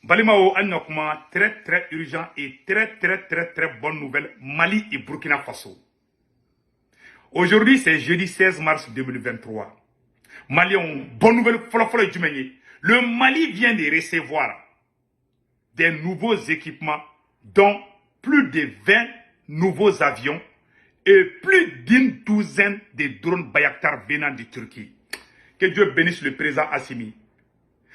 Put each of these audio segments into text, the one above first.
Balimaw, an na kuma très très urgent et très très très très bonne nouvelle, Mali et Burkina Faso. Aujourd'hui, c'est jeudi 16 mars 2023. Maliens, bonne nouvelle fɔlɔ fɔlɔ ye jumɛn ye? Le Mali vient de recevoir des nouveaux équipements, dont plus de 20 nouveaux avions et plus d'une douzaine de drones Bayraktar venant de Turquie. Que Dieu bénisse le président Assimi.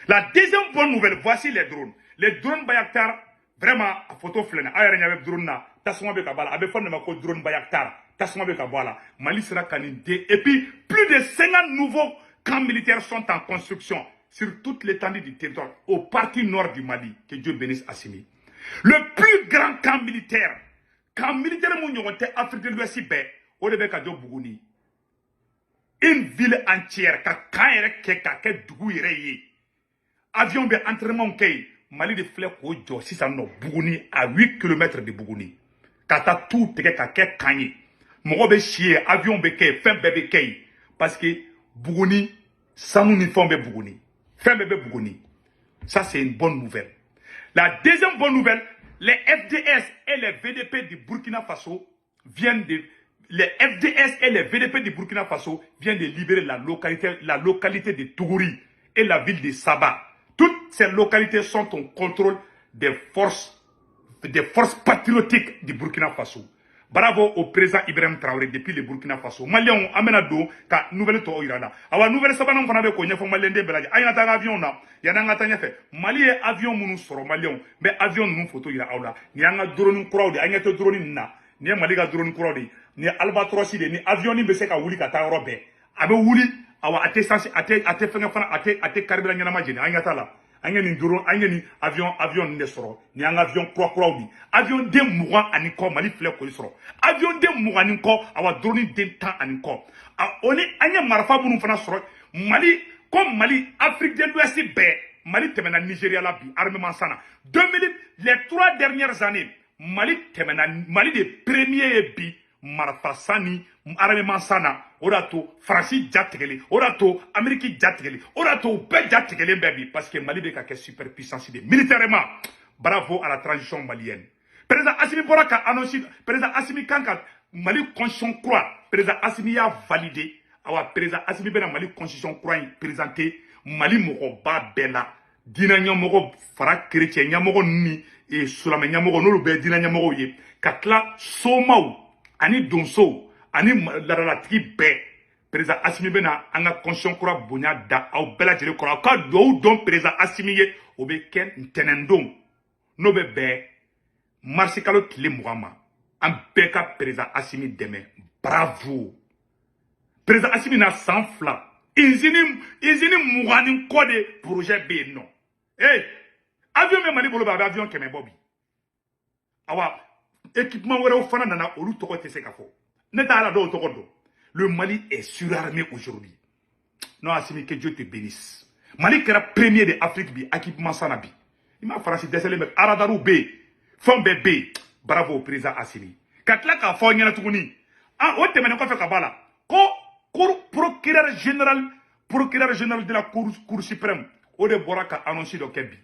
La deuxième bonne nouvelle, voici les drones. Les drones Bayraktar, vraiment, a photo filɛ nin ye. Aw yɛrɛ ɲɛ bɛ drone na, tasuma bɛ ka bɔ a la. A bɛ fɔ nin de ma ko drone Bayraktar. Tasuma bɛ ka bɔ a la. Mali sera ka nin den. Et puis, plus de 50 nouveaux camps militaires sont en construction sur toute l'étendue du territoire, au parti nord du Mali. Que Dieu bénisse Assimi. Le plus grand camp militaire mun ɲɔgɔn tɛ Afrique de l'Ouest bɛɛ, o de bɛ ka jɔ Buguni. Une ville entière, ka camp yɛrɛ kɛ k'a kɛ dugu yɛrɛ ye. Avion bɛ entraînement kɛ yen. Mali de filɛ k'o jɔ sisan nɔ Buguni, à 8 km de Buguni. Ka taa tu tigɛ ka kɛ camp ye. Mɔgɔ bɛ si yen, avion bɛ kɛ yen, fɛn bɛɛ bɛ kɛ yen. Parce que Buguni, sanu ni fɛnw bɛ Buguni. Fɛn bɛɛ bɛ Buguni. Ça, c'est une bonne nouvelle. La deuxième bonne nouvelle, les FDS et les VDP du Burkina Faso viennent de les FDS et les VDP du Burkina Faso viennent de libérer la localité de Tougouri et la ville de Saba. Toutes ces localités sont au contrôle des forces patriotiques du Burkina Faso. Bravo au président Ibrahim Traoré depuis le Burkina Faso. Maliens, an bɛna don ka nouvelle tɔw yira la. Awa, nouvelle sabanan fana bɛ k'o ɲɛfɔ malien den bɛɛ lajɛlen. An ɲɛna taa avion na, yanni an ka taa ɲɛfɛ. Mali ye avion minnu sɔrɔ, Maliens, n bɛ avion ninnu photo yira aw la. Nin y'an ka drone kuraw de ye. An ɲɛ tɛ drone ninnu na. Nin ye Mali ka drone kuraw de ye. Nin ye Albatros de ye. Ni avion nin bɛ se ka wuli ka taa yɔrɔ bɛɛ. A bɛ wuli, awa, a tɛ essence, a tɛ fɛngɛ fana, a tɛ carburant ɲɛnama jeni. An ɲɛ t'a la. An ye nin drone, an ye nin avion ninnu de sɔrɔ. Nin y'an ka avion kura kuraw di. Avion den 20 ani kɔ, Mali filɛ k'o sɔrɔ. Avion den 20 ani kɔ, awa, drone den 10 ani kɔ. A o ni an ye marifa minnu fana sɔrɔ Mali ko Mali, Afrique de l'Ouest bɛɛ, Mali tɛmɛna Nigéria la bi armement san na. 2000, les 3 dernières années, Mali tɛmɛna, Mali de premier ye bi marifa san ni armement san na. O de y'a to Faransi ja tigɛlen, o de y'a to Amérique ja tigɛlen, o de y'a to u bɛɛ ja tigɛlen bɛɛ bi, parce que Mali bɛ ka kɛ superpuissance de militairement. Bravo à la transition malienne. Président Assimi bɔra ka annonce, président Assimi kan ka Mali constitution kura, président Assimi y'a validé. Awa, président Assimi bɛna Mali constitution kura in présenter Mali mɔgɔba bɛɛ la, diinɛ ɲɛmɔgɔ fara chrétien ɲɛmɔgɔ ninnu ni silamɛ ɲɛmɔgɔ, n'olu bɛɛ ye diinɛ ɲɛmɔgɔw ye, ka tila somaw ani donsow ani laadalatigi bɛɛ. Président Assimi bɛna an ka constitution kura bonya da aw bɛɛ lajɛlen kɔrɔ. Aw ka duwawu dɔn président Assimi ye. O bɛ kɛ ntɛnɛndon, n'o bɛ bɛn marisi kalo tile 20 ma. An bɛɛ ka président Assimi dɛmɛ. Bravo président Assimi. Na san 2, usine 20 ni kɔ de projet bɛ yen nɔ. Ee, avion bɛ Mali bolo, bɛ a bɛ avion 100 bɔ bi. Awa, équipement wɛrɛw fana nana, olu tɔgɔ tɛ se ka fɔ, ne t'a la dɔw tɔgɔ dɔn. Le Mali est surarmé aujourd'hui. Non, Assimi, que Dieu te bénisse. Mali kɛra premier de Afrique bi équipement san na bi. I ma Faransi dɛsɛlen bɛ, radarw bɛ yen, fɛn bɛɛ bɛ yen. Bravo au président Assimi. Ka tila k'a fɔ aw ɲɛna tuguni, ah, o tɛmɛnen kɔfɛ ka bɔ a la, ko cour procureur général de la cour suprême, o de bɔra ka annonce dɔ kɛ bi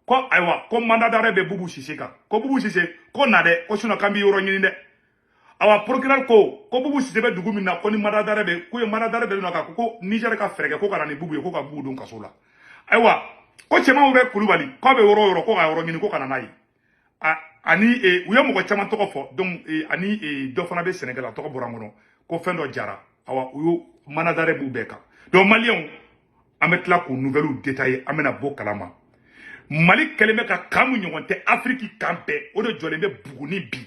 ko ayiwa, ko mandat d'arrêt bɛ Bubu Sise kan, ko Bubu Sise ko na dɛ, ko sinon k'an bɛ yɔrɔ ɲini dɛ. Awa, procureur ko ko Bubu Sise bɛ dugu min na, ko ni mandat d'arrêt bɛ, k'u ye mandat d'arrêt bɛ kan, ko Niger ka fɛɛrɛ kɛ ko ka na ni Bubu ye, ko ka Bubu don kaso la. Ayiwa, ko Cɛman bɛ Kulubali k'a bɛ yɔrɔ o yɔrɔ, ko ka yɔrɔ ɲini ko ka na n'a ye. Ani u ye mɔgɔ caman tɔgɔ fɔ. Donc ani dɔ fana bɛ Sénégal, a tɔgɔ bɔra n kɔnɔ, ko fɛn dɔ jara. Awa, u y'o mandat d'arrêt b'u bɛɛ kan. Donc Maliyɛnw, an bɛ tila k'u nouvelles détailler, an bɛna bɔ kalama. Mali kɛlen bɛ ka kan min ɲɔgɔn tɛ Afiriki kan bɛɛ, o de jɔlen bɛ Buguni bi.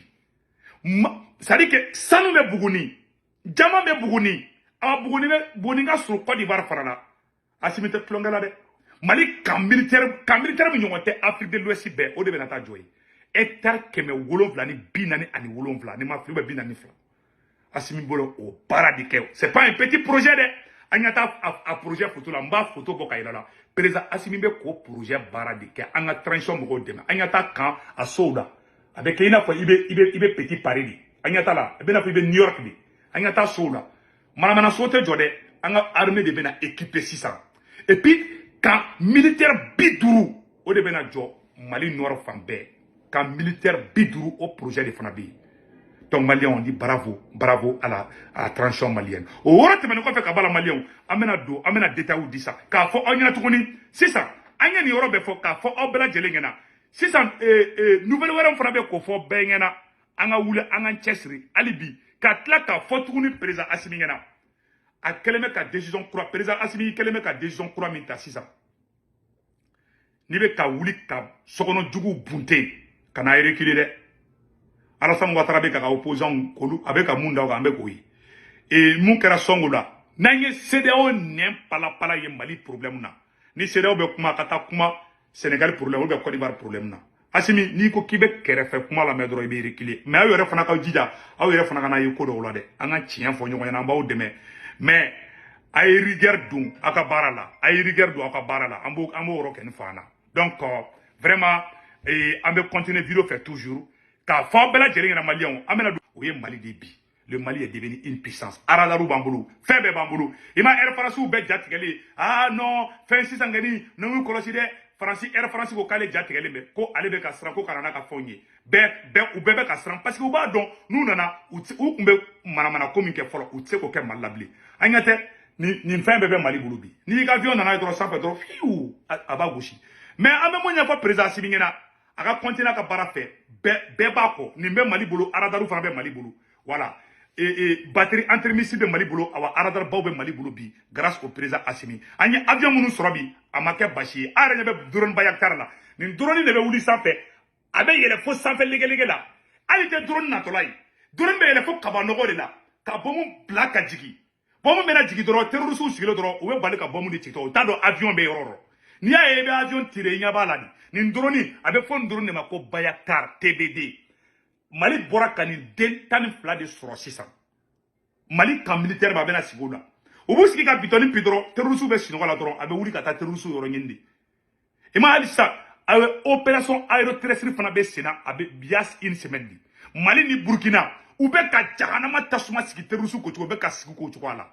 C'est à dire que sanu bɛ Buguni, jama bɛ Buguni. Awa, Buguni bɛ, Buguni ka surun Côte d'Ivoire fana la. Assimi tɛ tulonkɛ la dɛ. Mali camp militaire min ɲɔgɔn tɛ Afrique de l'Ouest bɛɛ, o de bɛna taa jɔ yen, hectare 747, ni ma fili, ou 42. Assimi bolo o baara de kɛ. C'est pas un petit projet dɛ. An ka taa a projet photo la, n b'a photo bɔ ka yira la. Président Assimi bɛ k'o projet baara de kɛ. An ka transition mɔgɔw dɛmɛ. An ka taa kan a sow la, a bɛ kɛ i n'a fɔ i bɛ Petit Paris de. An ɲɛ t'a la, a bɛ i n'a fɔ i bɛ New York de. An ka taa sow la, manamana so tɛ jɔ dɛ. An ka armée de bɛna équiper sisan. Et puis camp militaire 50, o de bɛna jɔ. Mali nord fan bɛɛ ka militaire 50 o projet de fana bɛ yen. Donc Maliens, on dit bravo, bravo à la transition malienne. O yɔrɔ tɛmɛnen kɔfɛ ka b'a la, Maliens, an bɛna don, an bɛna détail di sa k'a fɔ aw ɲɛna tuguni. Sisan an ye nin yɔrɔ bɛɛ fɔ k'a fɔ aw bɛɛ lajɛlen ɲɛna. Sisan nouvelle wɛrɛ fana bɛ k'o fɔ bɛɛ ɲɛna. An ka wuli, an k'an cɛsiri hali bi ka tila k'a fɔ tuguni président Assimi ɲɛna. A kɛlen bɛ ka décision kura, président Assimi kɛlen bɛ ka décision kura min ta sisan, n'i bɛ ka wuli ka sokɔnɔ juguw bunte ka n'a reculer dɛ. Alassane Ouattara bɛ ka opposant k'olu a bɛ ka mun da o kan, an bɛ k'o ye. Et mun kɛra Sonko la, n'an ye CEDEAO nɛn palapala ye Mali problème na, ni CEDEAO bɛ kuma ka taa kuma Sénégal problème ou bien Côte d'Ivoire problème na, Assimi, n'i ko k'i bɛ kɛrɛfɛ kuma lamɛn dɔrɔn, i bɛ reculer. Mais aw yɛrɛ fana ka jija, aw yɛrɛ fana kana ye ko dɔw la dɛ. An ka tiɲɛ fɔ ɲɔgɔn ɲɛna, an b'aw dɛmɛ, mais a ye rigueur don aw ka baara la, a ye rigueur don aw ka baara la. An b'o yɔrɔ kɛ ni fan na. Donc vraiment, an bɛ continuer vidéo fɛ toujours k'a fɔ aw bɛɛ lajɛlen ɲɛna. Maliyɛnw, an bɛna don, o ye Mali de bi. Le Mali est devenu une puissance. Aradaru b'an bolo, fɛn bɛɛ b'an bolo. I ma Air France bɛɛ jatigɛlen? Ah non, fɛn sisan kɔni n'u kɔlɔsi dɛ. Faransi, Air France ko k'ale jatigɛlen bɛ, ko ale bɛ ka siran ko ka na n'a ka fɛnw ye. Bɛɛ u bɛɛ bɛ ka siran parce que u b'a dɔn n'u nana, u tun bɛ manamana ko min kɛ fɔlɔ, u tɛ se k'o kɛ Mali la bilen. An ɲɛ tɛ nin fɛn bɛɛ bɛ Mali bolo bi. N'i ka avion nana ye dɔrɔn sanfɛ dɔrɔn, fiu, a b'a gosi. Mais an bɛ mun ɲɛfɔ président Assimi ɲɛna? A ka continuer a ka baara fɛ, bɛɛ b'a kɔ. Nin bɛ Mali bolo, aradaru fana bɛ Mali bolo. Voilà. Et batterie antimissile bɛ Mali bolo, awa radar baw bɛ Mali bolo bi grâce au président Assimi. An ye avion minnu sɔrɔ bi, a ma kɛ basi ye. A yɛrɛ ɲɛ bɛ drone Bayaktar la. Nin drone de bɛ wuli sanfɛ, a bɛ yɛlɛ fo sanfɛ legelege la. Hali tɛ drone natɔla ye, drone bɛ yɛlɛ fo kabanɔgɔ de la ka bɔmu bila ka jigin. Bɔmu bɛna jigin dɔrɔn, terroriste sigilen dɔrɔn, u bɛ bali ka bɔmu de ci tɔ. U t'a dɔn avion bɛ yɔrɔ rɔ. N'i y'a ye i bɛ avion tirer, i ɲɛ b'a la de. Nin drone, a bɛ fɔ nin drone de ma ko Bayaktar TBD. Mali bɔra ka nin den 12 de sɔrɔ sisan. Mali camp militaire ba bɛna sigi o la. U b'u sigi ka bitɔni pi dɔrɔn, terroriste bɛ sunɔgɔ la dɔrɔn, a bɛ wuli ka taa terroriste yɔrɔ ɲini de. I ma hali sisan, a bɛ opération aéroterrestre fana bɛ sen na, a bɛ bias une semaine de. Mali ni Burkina, u bɛ ka jahanama tasuma sigi terroriste ko cogo, u bɛ ka sigi k'o cogoya la.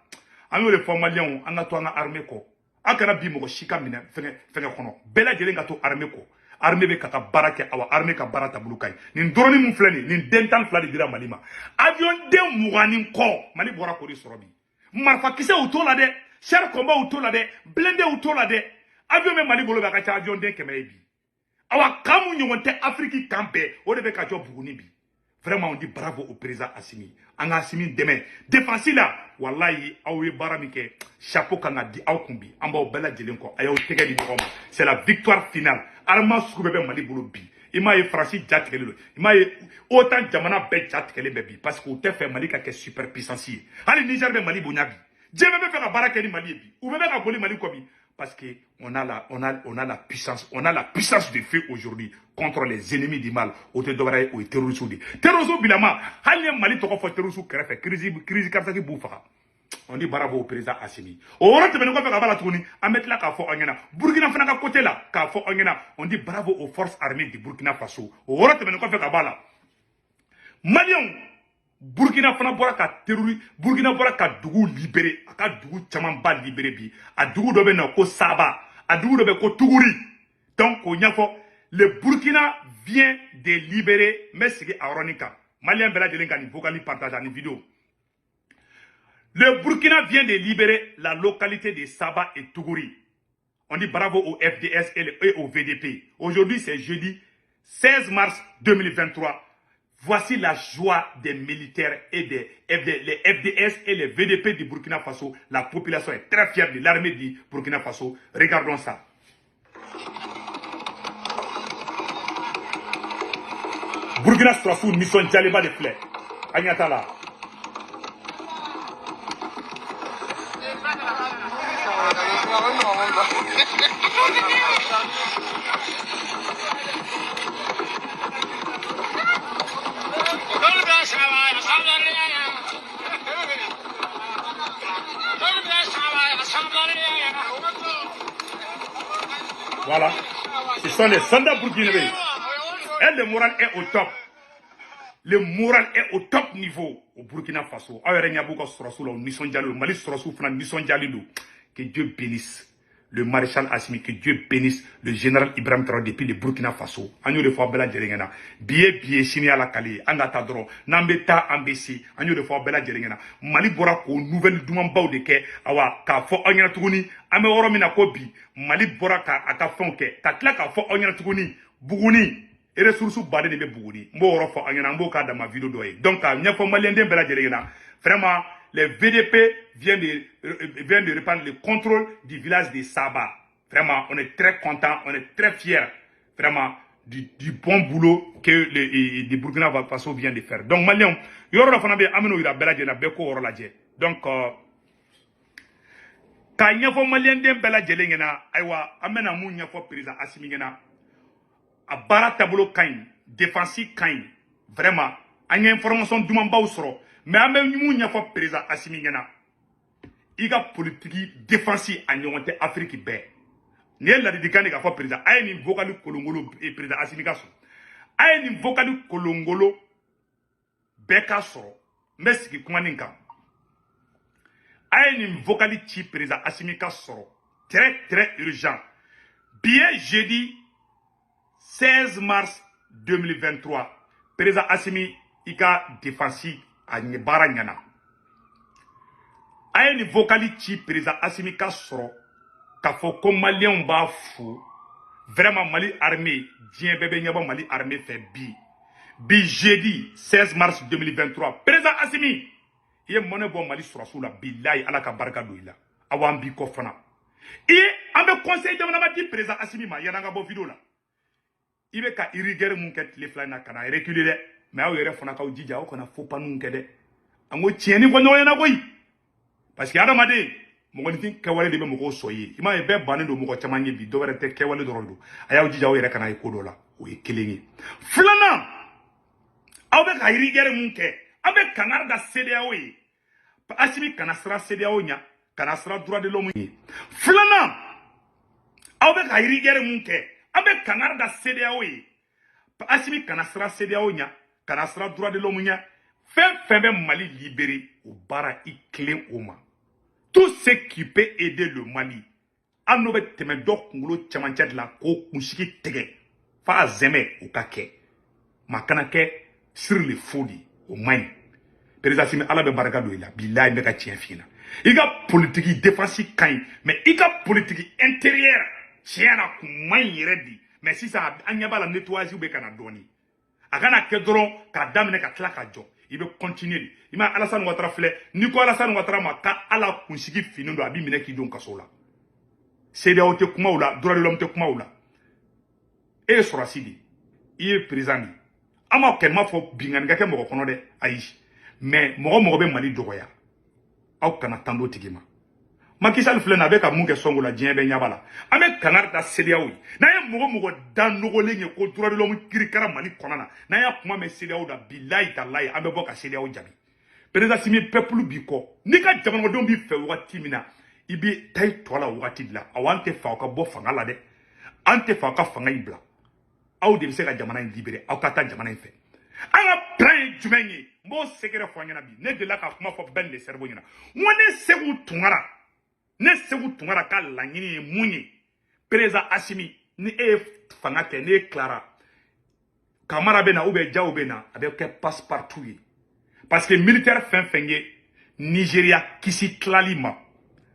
An y'o de fɔ Maliyɛnw, an ka to an ka armée kɔ. Aw kana bi mɔgɔ si ka minɛ fɛngɛ kɔnɔ, bɛɛ lajɛlen ka to armée kɔ. Armée bɛ ka baara kɛ, awa armée ka baara taabolo ka ɲi. Nin drone min filɛ nin, nin den 12 de dira Mali ma. Avion den 20 ni kɔ, Mali bɔra k'o de sɔrɔ bi. Marifakisɛw t'o la dɛ, char combat t'o la dɛ, blindé t'o la dɛ. Avion bɛ Mali bolo bi, a ka ca avion den 100 ye bi. Awa kan mun ɲɔgɔn tɛ Afrique kan bɛɛ, o de bɛ ka jɔ Buguni bi. Vraiment, on dit bravo au président Assimi. An ka Assimi dɛmɛ défense la. Wallahi, aw ye baara min kɛ, chapeau kan ka di aw kun bi. An b'aw bɛɛ lajɛlen kɔ, a y'aw tɛgɛ di ɲɔgɔn ma. C'est la victoire finale. Armement sugu bɛɛ bɛ Mali bolo bi. I m'a ye Faransi ja tigɛlen don, i m'a ye OTAN jamana bɛɛ ja tigɛlen bɛ bi, parce que u tɛ fɛ Mali ka kɛ super puissance ye. Hali Niger bɛ Mali bonya bi. Diɲɛ bɛɛ bɛ fɛ ka baara kɛ ni Mali ye bi. U bɛɛ bɛ ka boli Mali kɔ bi, parce que on a la puissance, on a la puissance de feu aujourd'hui contre les ennemis du mal. O tɛ dɔwɛrɛ ye, o ye terroriste de ye. Terroriste bilama, hali ni ye Mali tɔgɔ fɔ terroriste kɛrɛfɛ, crise cardiaque b'u faga. On dit bravo au président Assimi. O yɔrɔ tɛmɛnen kɔfɛ ka b'a la tuguni, an bɛ tila k'a fɔ aw ɲɛna Burkina fana ka côté la, k'a fɔ aw ɲɛna, on dit bravo aux forces armées du Burkina Faso. O yɔrɔ tɛmɛnen kɔfɛ ka b'a la, Maliyɛnw, Burkina fana bɔra ka terrori, Burkina bɔra ka dugu libéré, a ka dugu camanba libéré bi. A dugu dɔ bɛ na ko Saba, a dugu dɔ bɛ ko Tuguri. Donc k'o ɲɛfɔ, le Burkina vient de libérer. N bɛ sigi a yɔrɔnin kan, Maliyɛn bɛɛ lajɛlen ka nin vocal partage ani vidéo. Le Burkina vient de libérer la localité de Saba et Tougouri. On dit bravo au FDS et au VDP. Aujourd'hui, c'est jeudi 16 mars 2023. Voici la joie des militaires et des les FDS et les VDP du Burkina Faso. La population est très fière de l'armée du Burkina Faso. Regardons ça. Burkina Faso mission Djaliba de filɛ. An ɲɛ t'a la. Voilà. Ce sont les soldats burkinabés. Et le moral est au top. Le moral est au top niveau au Burkina Faso. Aw yɛrɛ ɲɛ b'u ka sɔrɔsiw la, u nisɔndiyalen don. Mali sɔrɔsiw fana nisɔndiyalen don. Que Dieu bénisse. le maréchal Assimi, que Dieu bénisse le général Ibrahim Traoré depuis le Burkina Faso. An y'o de fɔ bɛɛ lajɛlen ɲɛna. Bi ye bi ye, sini ala kale ye. An ka taa dɔrɔn, n'an bɛ taa an bɛ se. An y'o de fɔ bɛɛ lajɛlen ɲɛna. Mali bɔra k'o nouvelle dumanbaw de kɛ. Awa, k'a fɔ aw ɲɛna tuguni, an bɛ yɔrɔ min na ko bi, Mali bɔra ka a ka fɛnw kɛ, ka tila k'a fɔ aw ɲɛna tuguni, Buguni ressources baden de bɛ Buguni. N b'o yɔrɔ fɔ aw ɲɛna, n b'o k'a dama vidéo dɔ ye. Donc k'a ɲɛfɔ maliyɛnden bɛɛ lajɛlen ɲɛna, vraiment, les VDP viennent de reprendre le contrôle du village de Saba. Vraiment, on est très content, on est très fiers, vraiment, du bon boulot que le Burkina Faso vient de faire. Donc, Maliens, yɔrɔ dɔ fana bɛ yen, an bɛn'o yira bɛɛ lajɛlen na, bɛɛ k'o yɔrɔ lajɛ. Donc, k'a ɲɛfɔ maliyɛnden bɛɛ lajɛlen ɲɛna, ayiwa, an bɛna mun ɲɛfɔ président Assimi ɲɛna? A baara taabolo ka ɲi, défense ka ɲi, vraiment, an ye information dumanbaw sɔrɔ. Mais an bɛ mun ɲɛfɔ président Assimi ɲɛna? I ka politique défense a ɲɔgɔn tɛ Afiriki bɛɛ. Nin ye ladilikan de k'a fɔ président. A ye nin vocal kolongolo, président Assimi ka sɔrɔ, a ye nin vocal kolongolo bɛɛ ka sɔrɔ. N bɛ sigi kuma nin kan. A ye nin vocal ci président Assimi ka sɔrɔ, très très urgent. Bi ye jeudi 16 mars 2023. Président Assimi, i ka défense a ɲɛ baara ɲɛna. A ye nin vocal ci président Assimi ka sɔrɔ, k'a fɔ ko maliyɛnw b'a fo. Vraiment, Mali armée, diɲɛ bɛɛ bɛ ɲɛbɔ Mali armée fɛ bi. Bi jeudi 16 mars 2023, président Assimi, i ye mɔnɛ bɔ Mali sɔrɔsiw la. Bilayi, Ala ka barika don i la. Awa, an b'i kɔ fana. I ye an bɛ conseil jamana ma di président Assimi ma. Yan'an ka bɔ vidéo la, i bɛ ka rigueur mun kɛ tile 2 in na, ka na reculer dɛ. Mais aw yɛrɛ fana k'aw jija, aw kana faux pas ninnu kɛ dɛ. An ko tiɲɛni fɔ ɲɔgɔn ɲɛna koyi, parce que adamaden mɔgɔninfin kɛwale de bɛ mɔgɔw sɔn i ye. I m'a ye, bɛɛ bannen don mɔgɔ caman ye bi, dɔ wɛrɛ tɛ, kɛwale dɔrɔn don. A y'aw jija, aw yɛrɛ kana ye ko dɔ la. O ye kelen ye. Filanan, aw bɛ ka rigueur mun kɛ, aw bɛ kangari da CEDEAO ye. Assimi, kana siran CEDEAO ɲɛ, kana siran droit de l'homme ye. Filanan, aw bɛ ka rigueur mun kɛ, aw bɛ kangari da CEDEAO ye. Assimi, kana siran CEDEAO ɲɛ, kana siran droit de l'homme ɲɛ. Fɛn fɛn bɛ Mali libérer, o baara i tilen o ma. Tout ce qui peut aider le Mali, hali n'o bɛ tɛmɛ dɔ kunkolo cɛmancɛ de la k'o kunsigi tigɛ f'a zɛmɛ, o ka kɛ ma kana kɛ sur le faux de, o man ɲi. Président Assimi, Ala bɛ barika don i la. Bilayi, n bɛ ka tiɲɛ f'i ɲɛna. I ka politique défense ka ɲi, mais i ka politique intérieure, tiɲɛ na, kun man ɲi yɛrɛ de. Mais sisan, an ɲɛ b'a la, nettoyage bɛ ka na dɔɔni. A kana kɛ dɔrɔn k'a daminɛ ka tila ka jɔ, i bɛ continuer de. I ma Alassane Ouattara filɛ, n'i ko Alassane Ouattara ma ka ala kunsigi finen don, a b'i minɛ k'i don kaso la. CEDEAO tɛ kuma o la, droit de l'homme tɛ kuma o la. E ye sɔrɔsi de ye, i ye président de ye. An ma kɛ, n m'a fɔ binkanni ka kɛ mɔgɔ kɔnɔ dɛ, ayi. Mais mɔgɔ mɔgɔ bɛ Mali dɔgɔya, aw kana tan d'o tigi ma. Macky Sall filɛ nin ye, a bɛ ka mun kɛ Sonko la, diɲɛ bɛɛ ɲɛ b'a la. An bɛ kangari da CEDEAO ye. N'an ye mɔgɔ mɔgɔ da nɔgɔlen ye ko droit de l'homme kirikara Mali kɔnɔ na, n'an y'a kuma mɛn CEDEAO da, bilayi talayi, an bɛ bɔ ka CEDEAO jaabi. Président Assimi, peuple b'i kɔ. N'i ka jamanadenw b'i fɛ wagati min na, i bɛ taa i tɔ la wagati de la. Awɔ, an tɛ fɛ aw ka bɔ fanga la dɛ, an tɛ fɛ aw ka fanga in bila. Aw de bɛ se ka jamana in libérer, aw ka taa jamana in fɛ. An ka plan ye jumɛn ye? N b'o secret fɔ an ɲɛna bi. Ne delila ka kuma fɔ bɛɛ le cerveau ɲɛna. N ko ne Sekou Tounkara, ne Sekou Tounkara ka laɲini ye mun ye? Président Assimi, ni e ye fanga kɛ, n'e tilara, Kamara bɛ na ou bien Diaw bɛ na, a bɛ kɛ passe partout ye. Parce que militaire fɛn fɛn ye Nigéria kisi tilali ma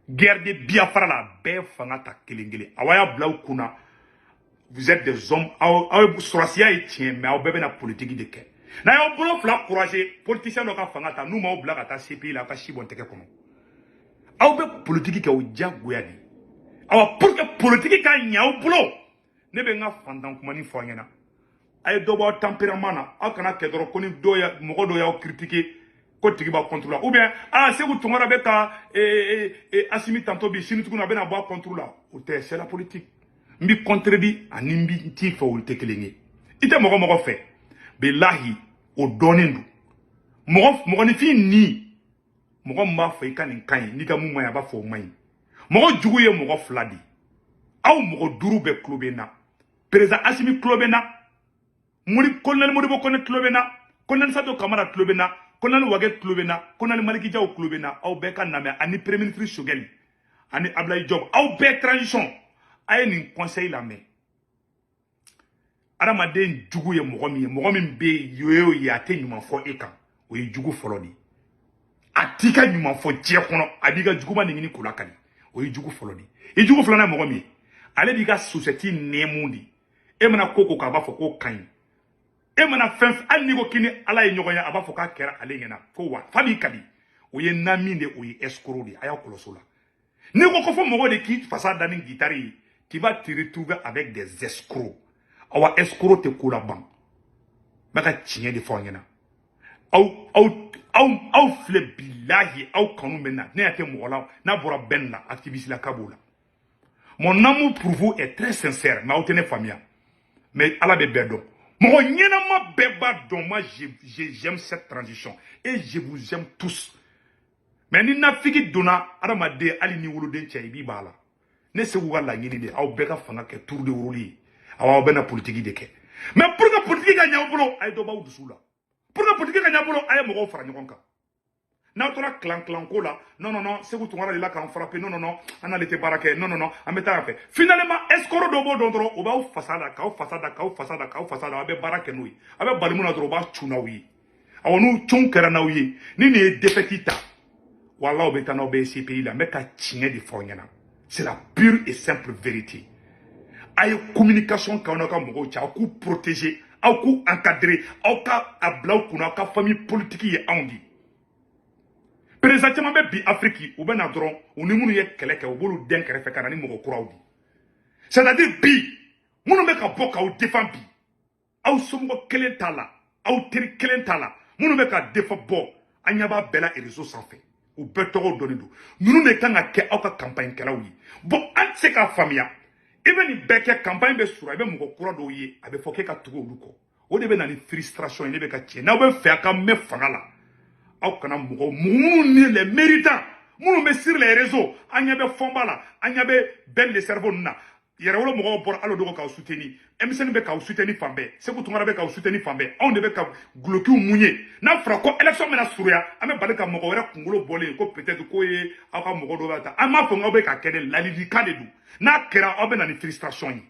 guerre de Biafra la, a bɛɛ fanga ta kelen kelen. Awa, y'a bila u kunna, vous êtes des hommes. Aw aw sɔrɔsiya ye tiɲɛ, mais aw bɛɛ bɛna politique de kɛ. N'a y'aw bolo fila croiser, politicien dɔ ka fanga ta, n'u m'aw bila ka taa CPI la, aw ka si bɔn tɛgɛ kɔnɔ. Aw bɛ politique kɛ, o diyagoya de. Awa, pour que politique ka ɲɛ aw bolo, ne bɛ n ka fantan kumani fɔ aw ɲɛna. A ye dɔ bɔ aw tempérament na. Aw kana kɛ dɔrɔn ko ni dɔw ya mɔgɔ dɔw y'aw critiquer, ko tigi b'a contre la, ou bien ah, Sekou Tounkara bɛ ka Assimi tantôt bi, sini tuguni a bɛna bɔ a contre la. O tɛ, c'est la politique. N b'i contredit ani n b'i t'i fɛ, olu tɛ kelen ye. I tɛ mɔgɔ mɔgɔ fɛ, bilahi, o dɔnnen don. Mɔgɔ mɔgɔninfin ni mɔgɔ min b'a fɔ i ka nin ka ɲi, n'i ka mun man ɲi, a b'a fɔ o man ɲi. Mɔgɔ jugu ye mɔgɔ fila de ye. Aw mɔgɔ duuru bɛɛ tulo bɛ n na. Président Assimi tulo bɛ n na, Mori, colonel Modibo Kone tulo bɛ n na, colonel Sadio Kamara tulo bɛ n na, colonel Wage tulo bɛ n na, colonel Maliki Diaw tulo bɛ n na. Aw bɛɛ ka namɛ ani premier ministre Choguel. Ani Ablaye Diop, aw bɛɛ transition, a ye nin conseil lamɛn. Adamaden jugu ye mɔgɔ min ye, mɔgɔ min bɛ yen o ye, a tɛ ɲuman fɔ e kan, o ye jugu fɔlɔ de ye. A t'i ka ɲuman fɔ diɲɛ kɔnɔ, a b'i ka juguman de ɲini k'o lakali, o ye jugu fɔlɔ de ye. I jugu filanan ye mɔgɔ min ye, ale b'i ka société nɛɛmu de. E mana ko ko k'a b'a fɔ k'o ka ɲi. E mana fɛn, hali n'i ko k'i ni Ala ye ɲɔgɔn ye, a b'a fɔ k'a kɛra ale ɲɛna ko wa fa b'i kali. O ye nami de, o ye escroc de ye. A y'a kɔlɔsi o la. N'i ko ko fo mɔgɔ de k'i fasa da ni guitare ye, tu vas te retrouver avec des escrocs. Awa, escroc tɛ ko laban. N bɛ ka tiɲɛ de fɔ aw ɲɛna. Aw aw aw aw filɛ, bilahi, aw kanu bɛ na. Ne y'a kɛ mɔgɔ la n'a bɔra bɛn la, activiste la, k'a b'o la. Mon amour pour vous est très sincère, mais aw tɛ ne faamuya. Mais Ala bɛ bɛɛ dɔn, mɔgɔ ɲɛnama bɛɛ b'a dɔn. Moi, j'aime cette transition et je vous aime tous. Mais ni nafigi donna adamaden, hali ni woloden cɛ, i b'i b'a la. Ne Segu ka laɲini de, aw bɛɛ ka fanga kɛ tour de rôle ye. Awa, aw bɛna politiki de kɛ, mais pour que politiki ka ɲɛ aw bolo, a ye dɔ b'aw dusu la. Pour que politiki ka ɲɛ aw bolo, a ye mɔgɔw fara ɲɔgɔn kan. N'aw tora kilan kilan ko la, non non non, Segu Tunkara de la k'an frapper, non non non, an n'ale tɛ baara kɛ, non non non, an bɛ taa yan fɛ. Finalement, escroc dɔ b'o dɔn dɔrɔn, o b'aw fasa da, k'aw fasa da, k'aw fasa da, k'aw fasa da. A bɛ baara kɛ n'o ye, a bɛ bali mun na dɔrɔn, o b'a cun n'aw ye. Awɔ, n'u cun kɛra n'aw ye, ni nin ye défaite ta, walahi, aw bɛ taa n'aw bɛ CPI la. N bɛ ka tiɲɛ de fɔ aw ɲɛna, c'est la pure et simple vérité. A ye communication k'aw n'aw ka mɔgɔw cɛ, aw k'u protéger, aw k'u encadrer, aw ka a bila aw kunna, aw ka famille politique ye anw de ye. Président caman bɛ bi Afiriki, u bɛ na dɔrɔn, u ni minnu ye kɛlɛ kɛ, u b'olu den kɛrɛfɛ ka na ni mɔgɔ kuraw di. C'est à dire, bi minnu bɛ ka bɔ k'aw défend bi, aw somɔgɔ kelen t'a la, aw teri kelen t'a la. Minnu bɛ ka défend bɔ, an ɲɛ b'a bɛɛ la réseau sanfɛ, u bɛɛ tɔgɔw dɔnnen don. Ninnu de kan ka kɛ aw ka campagne kɛlaw ye. Bon, an tɛ se k'a faamuya, i bɛ nin bɛɛ kɛ, campagne bɛ sɔrɔ, i bɛ mɔgɔ kura dɔw ye, a bɛ fɔ k'e ka tugu olu kɔ, o de bɛ na ni frustration ye. Ne bɛ ka tiɲɛ, n'aw bɛ fɛ a ka mɛn fanga la, aw kana mɔgɔ minnu ni les méritants, minnu bɛ sur les réseaux. An ɲɛ bɛ Fɔnba la, an ɲɛ bɛ Ben le cerveau ninnu na. Yɛrɛwolo mɔgɔw bɔra hali o dogo k'aw soutenir, M5 bɛ k'aw soutenir fan bɛɛ, Segu Tunkara bɛ k'aw soutenir fan bɛɛ. Anw de bɛ ka gulokiw mun ye. N'a fɔra ko élection bɛna surunya, an bɛ bali ka mɔgɔ wɛrɛ kunkolo bɔlen ko peut-être k'o ye aw ka mɔgɔ dɔw bɛ ta. An m'a fɔ k'aw bɛ ka kɛ dɛ, ladilikan de don. N'a kɛra, aw bɛ na ni frustration ye.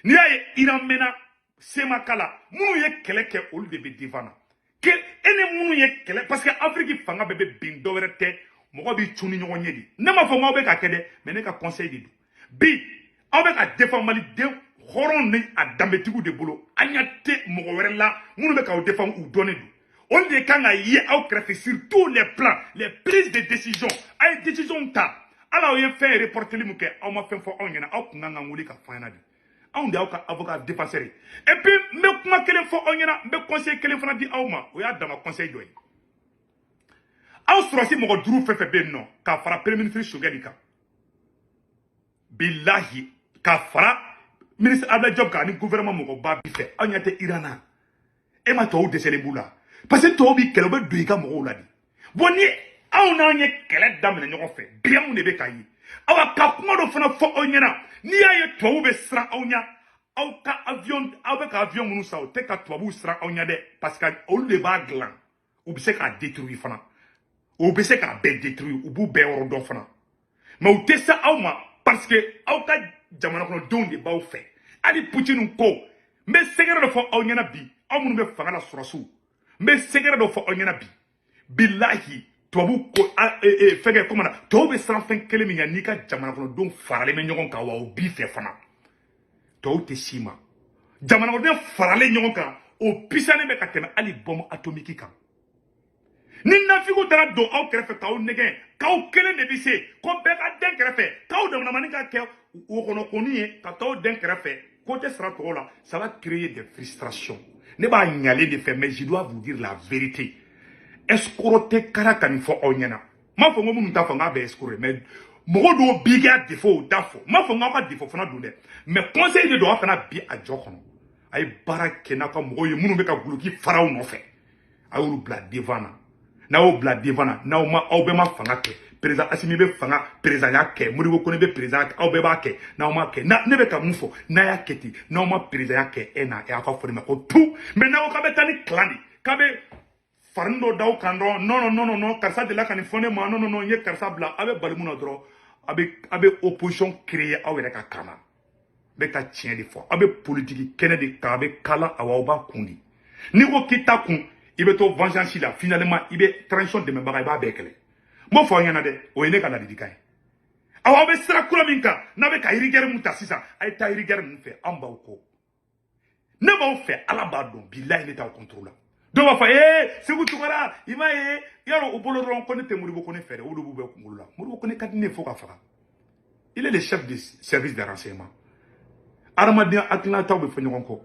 N'i y'a ye Iran mɛnna semaka la, minnu ye kɛlɛ kɛ, olu de bɛ devant na ke e ni minnu ye kɛlɛ, parce que Afiriki fanga bɛɛ bɛ bin, dɔ wɛrɛ tɛ, mɔgɔ b'i cun ni ɲɔgɔn ye de. Ne m'a fɔ k'aw bɛ ka kɛ dɛ, mais ne ka conseil de don. Bi aw bɛ ka défend maliden hɔrɔn ni a danbetigiw de bolo. An ɲɛ tɛ mɔgɔ wɛrɛ la minnu bɛ k'aw défend, u dɔnnen don. Olu de kan ka ye aw kɛrɛfɛ sur tous les plans, les prises de décision. A ye décision ta, hali aw ye fɛn reporteli min kɛ, aw ma fɛn fɔ anw ɲɛna. Aw kun kan ka wuli ka fɔ an ɲɛna de. Anw de y'aw ka avocat défenseur ye. Et puis n bɛ kuma kelen fɔ aw ɲɛna, n bɛ conseil kelen fana di aw ma, o y'a dama conseil dɔ ye. Aw sɔrɔsi mɔgɔ duuru fɛn fɛn bɛ yen nɔ, k'a fara premier ministre Choguel kan, bilahi, k'a fara ministre Abdoulaye Diop kan, ani gouvernement mɔgɔba bi fɛ, aw ɲɛ tɛ Iran na. E ma tɔw dɛsɛlen b'u la, parce que tɔw bi kɛlɛ, u bɛ don i ka mɔgɔw la de. Bon, ni anw n'an ye kɛlɛ daminɛ ɲɔgɔn fɛ bi, anw de bɛ k'a ye. Awa, ka kuma dɔ fana fɔ aw ɲɛna, n'i y'a ye tubabuw bɛ siran aw ɲɛ, aw ka avion, aw bɛ ka avion minnu san, o tɛ ka tubabuw siran aw ɲɛ dɛ, parce que olu de b'a dilan, u bɛ se k'a détruire fana, u bɛ se k'a bɛɛ détruire, u b'u bɛɛ yɔrɔ dɔn fana. Mais u tɛ se aw ma, parce que aw ka jamana kɔnɔdenw de b'aw fɛ. Hali Poutine ko, n bɛ sɛgɛrɛ dɔ fɔ aw ɲɛna bi, aw minnu bɛ fanga la, sɔrɔsiw, n bɛ sɛgɛrɛ dɔ fɔ aw ɲɛna bi. Bilahi, tubabu ko fɛnkɛ komi na, tubabu bɛ siran fɛn kelen min ɲɛ, n'i ka jamana kɔnɔdenw faralen bɛ ɲɔgɔn kan, wa o b'i fɛ fana. Tubabu tɛ s'i ma. Jamana kɔnɔden faralen ɲɔgɔn kan, o pisanen bɛ ka tɛmɛ hali bombe atomique kan. Ni nafigiw taara don aw kɛrɛfɛ k'aw nɛgɛn k'aw kelen de bɛ se ko bɛɛ ka den kɛrɛfɛ, k'aw damanamani ka kɛ wokɔnɔkɔni ye ka t'aw den kɛrɛfɛ, ko tɛ sara tɔgɔ la, ça va créer des frustrations. Ne b'a ɲalen de fɛ, mais je dois vous dire la vérité. Escroc tɛ kara ka nin fɔ aw ɲɛna. N m'a fɔ n ko minnu t'a fɔ n k'a bɛɛ escroc ye, mais mɔgɔ dɔw b'i ka défaut, u t'a fɔ. N m'a fɔ n k'aw ka défaut fana don dɛ, mais conseil de don, aw kana bi a jɔ kɔnɔ. A ye baara kɛ n'aw ka mɔgɔw ye minnu bɛ ka guloki fara aw nɔfɛ, a y'olu bila devant na. N'a y'o bila devant na, n'aw ma, aw bɛɛ ma fanga kɛ, président Assimi bɛ fanga président kɛ, Modibo Kone bɛ président kɛ, aw bɛɛ b'a kɛ. N'aw ma kɛ, na ne bɛ ka mun fɔ, n'a y'a kɛ ten, n'aw ma président kɛ, e na aw ka fɔ ne ma ko tu. Mais n'aw k'a bɛ taa ni clan de, k'a bɛ farini dɔ d'aw kan dɔrɔn, non non non non non, karisa delila ka nin fɔ ne ma, non non non, n ye karisa bila, aw bɛ bali mun na dɔrɔn. A bɛ opposition créer aw yɛrɛ ka kan na. N bɛ ka tiɲɛ de fɔ. Aw bɛ politiki kɛnɛ de kan, a bɛ kala, awa aw b'a kun di. N'i ko k'i ta kun, i bɛ to vengeance la. Finalement, i bɛ transition dɛmɛbaga, i b'a bɛɛ kɛlɛ. N b'o fɔ aw ɲɛna dɛ, o ye ne ka ladilikan ye. Awa, aw bɛ sira kura min kan n'a bɛ ka rigueur mun ta sisan, a ye taa rigueur ninnu fɛ. Anw b'aw kɔ, ne b'aw fɛ, Ala b'a dɔn, bilahi, ne t'aw contre la. Dɔw b'a fɔ: ee, Segu Tunkara, i m'a ye yarɔ, o bolo dɔrɔn ko ne tɛ Modibo Kone fɛ dɛ. O de b'u bɛɛ kunkolo la. Modibo Kone ka di ne ye fo ka faga. Il est le chef du service de renseignement. Adamadenya hakilinataw bɛ fɔ ɲɔgɔn kɔ,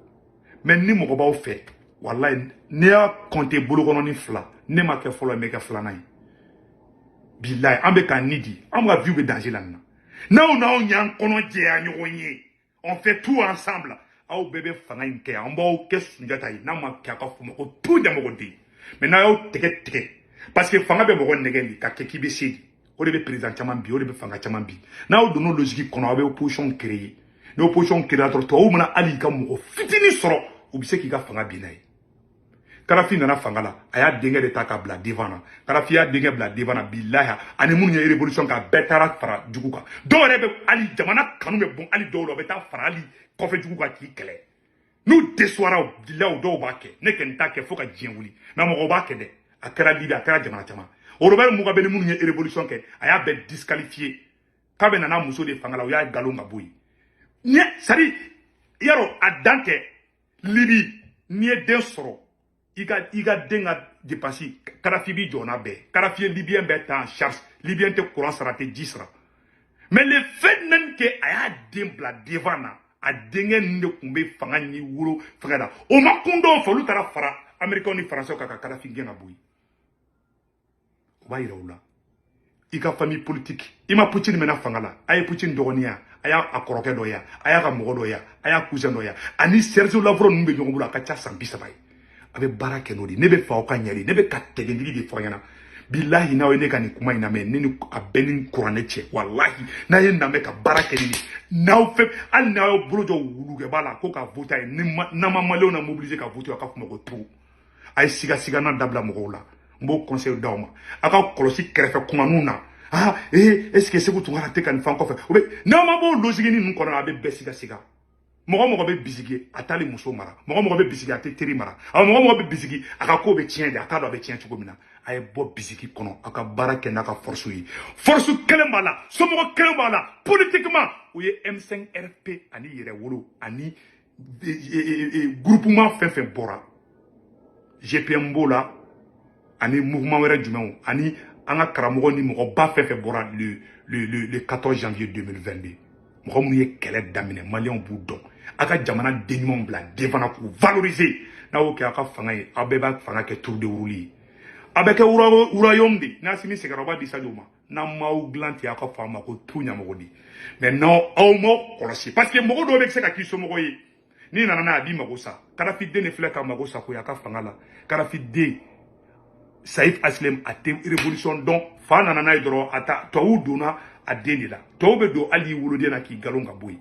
mais ni mɔgɔ b'aw fɛ, walayi, n'i y'a compter bolokɔnɔni fila, ne ma kɛ fɔlɔ ye, n bɛ kɛ filanan ye. Bilayi, an bɛ k'an ni di, an ka vie bɛ danger la nin na. N'aw n'aw ɲ'an kɔnɔ jɛya ɲɔgɔn ye, on fait tout ensemble, aw bɛɛ bɛ fanga in kɛ, an b'aw kɛ Sunjata ye. N'a ma kɛ, a ka fɔ ma ko tout ɲamɔgɔden. Mais n'a y'aw tɛgɛ tigɛ, parce que fanga bɛ mɔgɔ nɛgɛ de ka kɛ k'i bɛ se de. O de bɛ président caman bi, o de bɛ fanga caman bi. N'aw donna logique kɔnɔ, aw bɛ opposition créer. Ni opposition créer dɔrɔn, tubabuw mana hali i ka mɔgɔ fitinin sɔrɔ, u bɛ se k'i ka fanga bin n'a ye. Kadafi nana fanga la, a y'a denkɛ de ta k'a bila devant na. Kadafi y'a denkɛ bila devant na, bilahi, ani minnu ye révolution kɛ, a bɛɛ taara fara jugu kan. Dɔw yɛrɛ bɛ hali jamana kanu bɛ bɔn hali dɔw la, u bɛ taa fara hali kɔfɛ jugu kan k'i kɛlɛ. N'u dɛsɛra, bilahi, dɔw b'a kɛ. Ne kɔni t'a kɛ fo ka diɲɛ wuli, mais mɔgɔw b'a kɛ dɛ. A kɛra Libi, a kɛra jamana caman. Robert Mugabe ni minnu ye révolution kɛ, a y'a bɛɛ disqualifié k'a bɛ nana muso de fanga la. U y'a galon ka bɔ yen. Ni c'est à dire, yarɔ, a dan tɛ Libi. N'i ye den sɔrɔ, i ka den ka dépense, Kadafi b'i jɔ n'a bɛɛ. Kadafi ye Libyen bɛɛ ta en charge. Libyen tɛ courant sara, tɛ ji sara. Mais le fait même que a y'a den bila devant na, a denkɛ ninnu de tun bɛ fanga ni wolo fɛngɛ la, o ma kun dɔw fɛ, olu taara fara Américains ni Français kan ka Kadafi gɛn ka bɔ yen. O b'a yira u la, i ka famille politique. I ma Poutine mɛna fanga la, a ye Poutine dɔgɔnin ya, a y'a a kɔrɔkɛ dɔ ya, a y'a ka mɔgɔ dɔ ya, a y'a cousin dɔ ya, ani Sergio Lavrov ninnu bɛ ɲɔgɔn bolo, a ka ca san 30 ye. A bɛ baara kɛ n'o de ye. Ne bɛ fɛ aw ka ɲɛ de. Ne bɛ ka tɛgɛndigi de fɔ aw ɲɛna. Bilahi, n'aw ye ne ka nin kuma in lamɛn, ne ni a bɛɛ ni kuranɛ cɛ, walahi, n'a ye lamɛn ka baara kɛ ni nin n'aw fɛ, hali n'aw y'aw bolo jɔ wulukɛba la ko ka voter a ye, ni n'an ma Maliyɛnw na mobiliser ka voter, a ka fɔ ma ko to a ye sigasigana dabila mɔgɔw la. N b'o conseil d'aw ma. A ka kɔlɔsi kɛrɛfɛ kumaninw na. Ah, ee, est ce que Segu Tunkara tɛ ka nin fan kɔfɛ? O bɛ n'aw ma bɔ logique ninnu kɔnɔ, a bɛ bɛɛ siga siga. Mɔgɔ mɔgɔ bɛ bisigi, a t'ale muso mara. Mɔgɔ mɔgɔ bɛ bisigi, a tɛ teri mara. A mɔgɔ mɔgɔ bɛ bisigi, a ka ko bɛ tiɲɛ de, a t'a dɔn a bɛ tiɲɛ cogo min na. A ye bɔ bisigi kɔnɔ, aw ka baara kɛ n'a ka force ye. Force kelen b'a la, somɔgɔ kelen b'a la politiquement, o ye M5 RFP ani Yɛrɛwolo ani groupement fɛn fɛn bɔra, GPM b'o la, ani mouvement wɛrɛ jumɛnw, ani an ka karamɔgɔ ni mɔgɔba fɛn fɛn bɔra le 14 janvier 2022. Mɔgɔ minnu ye kɛlɛ daminɛ, Maliyɛnw b'u dɔn. A ka jamana den ɲumanw bila devant na k'u valoriser. N'a y'o kɛ, aw ka fanga ye, aw bɛɛ b'a fanga kɛ tour de roue ye, a bɛ kɛ royaume de. N'Asimi seginna, o b'a di Sadio ma. N'an m'aw dilan ten, aw ka fɔ a ma ko tu ɲamɔgɔ di. Mais n'aw aw m'aw kɔlɔsi, parce que mɔgɔ dɔw bɛ se ka k'i somɔgɔ ye, n'i nana n'a ye, a b'i mago sa. Kadafi den de filɛ ka mago sa koyi a ka fanga la. Kadafi den Saif Aslem, a tɛ révolution dɔn. Fa nana n'a ye dɔrɔn, a ta tubabuw donna a den de la. Tubabu bɛ don hali i woloden na k'i galon ka bɔ yen.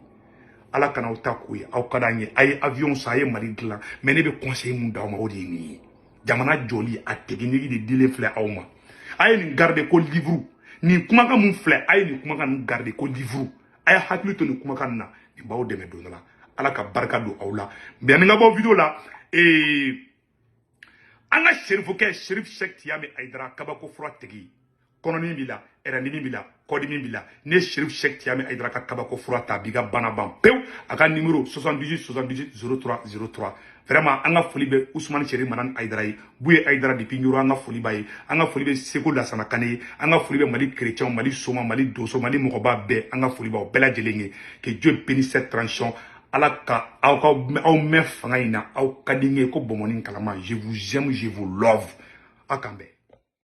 Ala kana aw ta k'o ye. Aw ka d'an ye, a ye avion san, a ye Mali dilan. Mais ne bɛ conseil mun d'aw ma, o de ye nin ye: jamana jɔli, a technique de dilen filɛ aw ma. A ye nin garder ko livre. Nin kumakan mun filɛ, a ye nin kumakan nin garder ko livre. A ye hakili to nin kumakan nin na, nin b'aw dɛmɛ don dɔ la. Ala ka barika don aw la. Yanni n ka bɔ vidéo la, an ka serifukɛ, Serif Sɛk Tiyami Ayidara, kabako fura tigi, kɔnɔdimi b'i la, ɛrɛndimi b'i la, kɔdimi b'i la, n'i ye Serif Sɛk Tiyami Ayidara ka kabako fura ta, a b'i ka bana ban pewu. A ka numéro 78 78 03 03. Vraiment, an ka foli bɛ Usumani Seri Manani Ayidara ye, Buye Ayidara depuis Ɲoro, an ka foli b'a ye. An ka foli bɛ Seko Lasana Kane ye. An ka foli bɛ Mali chrétien, Mali soma, Mali donso, Mali mɔgɔba bɛɛ. An ka foli b'aw bɛɛ lajɛlen ye. Que Dieu bénisse cette transition. Ala ka aw ka aw mɛn fanga in na. Aw ka di n ye ko bɔnbɔnni kalama. Je vous aime, je vous love. Aw k'an bɛn.